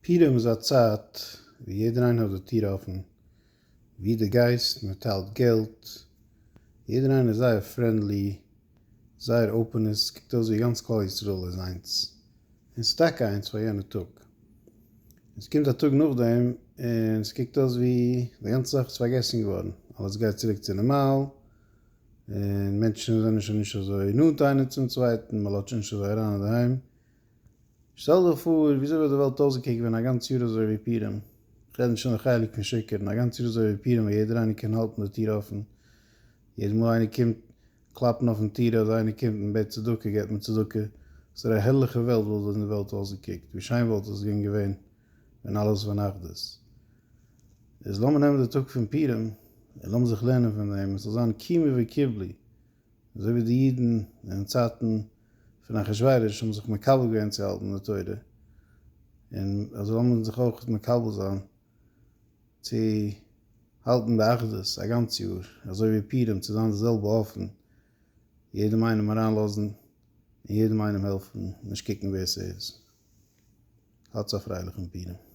פורים איז א צייט ווי יעדער איינער האט די טיר אפן, ווי דו גייסט, מען טיילט געלט, יעדער איינער איז זייער friendly, זייער open, עס קוקט אויס ווי גאנץ כלל ישראל איז איינס, און ס'איז טאקע איינס פאר יענע טאג. און ס'קומט א טאג נאכדעם און ס'קוקט אויס ווי די גאנצע זאך איז פארגעסן געווארן, אלעס גייט צוריק צו נארמאל, און מענטשן זענען שוין נישט אזוי נאנט איינער צום צווייטן, מען לאזט שוין נישט אזוי אריין אינדערהיים. שטעל דיך פאר וויאזוי וואלט די וועלט אויסגעקוקט ווען א גאנץ יאר אזוי ווי פורים, כ'רעד נישט פון די חלק פון שיכור'ן, א גאנץ יאר אזוי ווי פורים ווען יעדער איינער קען האלטן די טיר אפן, יעדע מאל איינער קומט קלאפן אויפן טיר אדער איינער קומט און בעט צדקה געבט מען צדקה, וואסערע א הערליכע וועלט וואלט ווען די וועלט אויסגעקוקט, ווי שיין וואלט עס געווען געווען ווען אלעס ווען אחדות. איז לאמיר נעמען די טאג פון פורים און לאמיר זיך לערנען פון דעם, עס זאל זיין קימו וקיבלו, אזוי ווי די אידן אין צייטן פון אחשורוש האבן זיך מקבל געווען צו האלטן די תורה, און אזוי לאמיר זיך אויך מקבל זיין צו האלטן באחדות א גאנץ יאר, אזוי ווי פורים צו זיין די זעלבע אפן, יעדעם איינעם אריינלאזן און יעדעם איינעם העלפן, נישט קוקן ווער ס'איז. האטס א פרייליכן פורים.